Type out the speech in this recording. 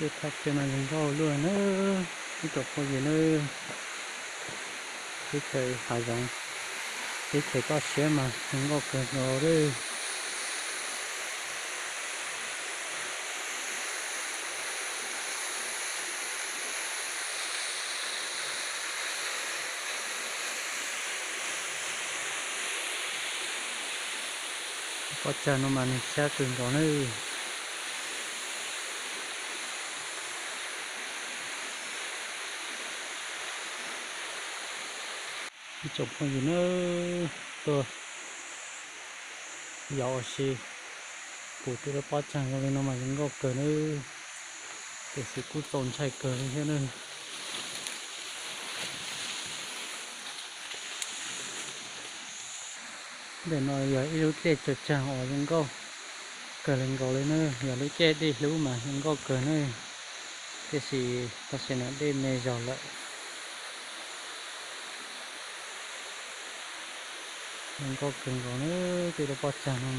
Tej thaj chaw no zoo nkauj luaj nawb ib tsoom phooj ywg nawb. Teb chaws hav zoov, teb chaws toj siab mas zoo nkauj kawg nkaus li. Pob tsag no mas nws siab kawg nkaus nawb. Ib tsoom phooj ywg nawb, tuaj yos ua si pum tej lub pob tsag zoo li no mas zoo nkauj kawg nawb, tiam sis kuj txaus ntshai kawg li thiab nawb. Ntawm no yog ib lub dej tsawg tsag uas zoo nkauj kawg li nkaus li nawb, yog lub caij dej hlub mas zoo nkauj kawg nawb, tiam sis tam sim no dej me zog lawm. Zoo nkauj kawg nkaus nawb, tej lub pob tsag no.